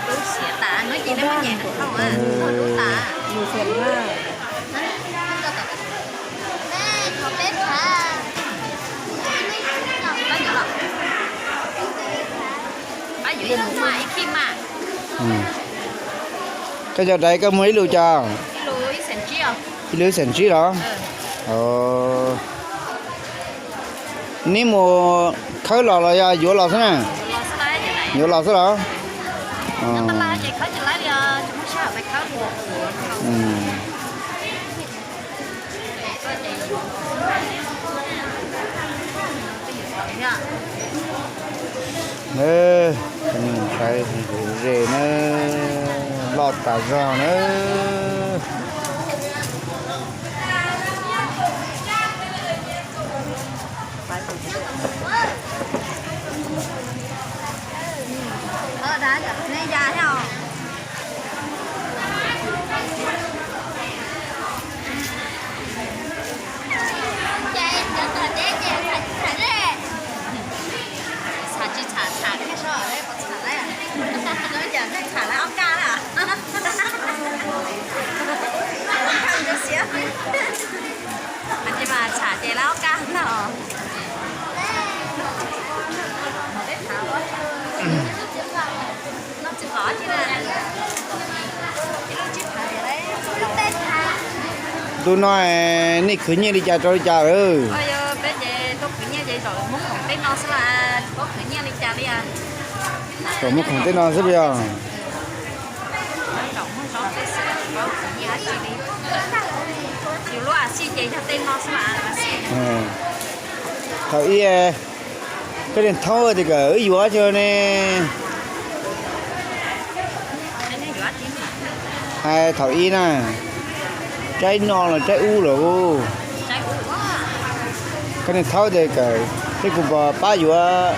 Lub siav tas no ces nej muab nyias nws thauj, thauj lub tas. Koj cov daiv koj muag ib lus cas? Ib lus ib xees tsib los? Neb mus khawb los los yog yuav los xwb na? Yuav los xwb los? Saib ze na, loj tas zog na. Txham tsis txham, txham thiab so, puas txham lawm? Cov tsis txham lawv ob kaj na. Tsis mas txham ces lawv ob kaj no. Ntu no nej khwv nyiaj li cas rau li cas lawm? Zaum muab khoom tej no xwb los yog? Thaum ib, koj niag thaub tias kom wb yuav tso ne. Hais thaum ib na, tsaib no los tsaib ub los? Koj niag thaub tias kom thiab kuv pab yuav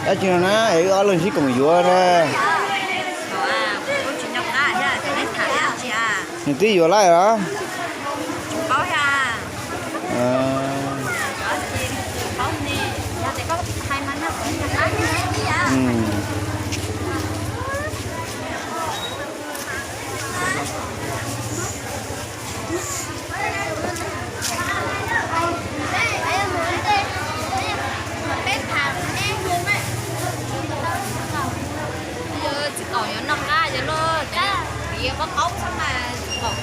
dab tsi no na, es wb ob leeg sib koom yuav na. Nws twb yuav lawm los? Tsis kom yuav noj qab yog luaj, vim yog pob qaub xwb mas tsis kom.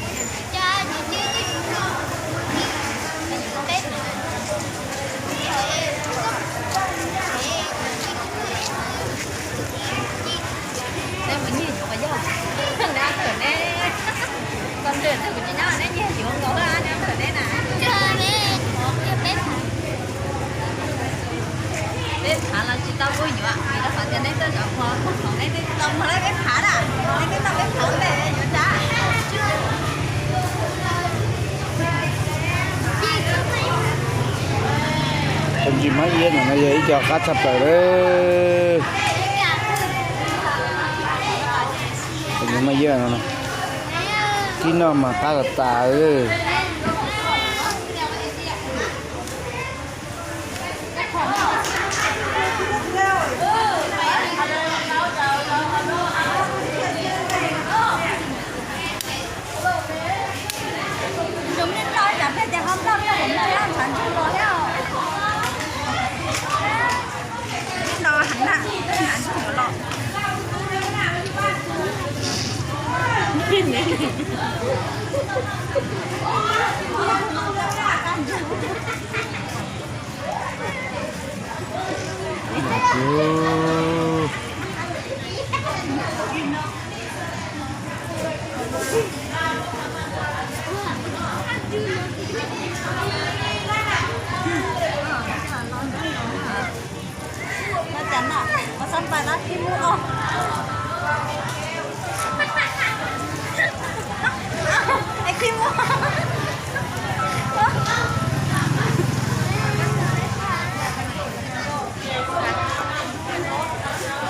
Neb mus nyiag yuav yog, neb thawm neb, koj ntawm twg kuv tsis nyob neb nyiag yuav nkaus neb thawm neb na. Peb phav los tsis tau kuj yuav, vim rau qhov tias neb tuaj zov qhov muag khoom neb twb tsis tau muag lawm peb phav na, neb twb tau peb phav npe yuav tsa. Cov ntsis mab iab no yog ib co qab tshaj plaws lawm. Cov ntsis mab iab no, tib noj mas qab tas tas.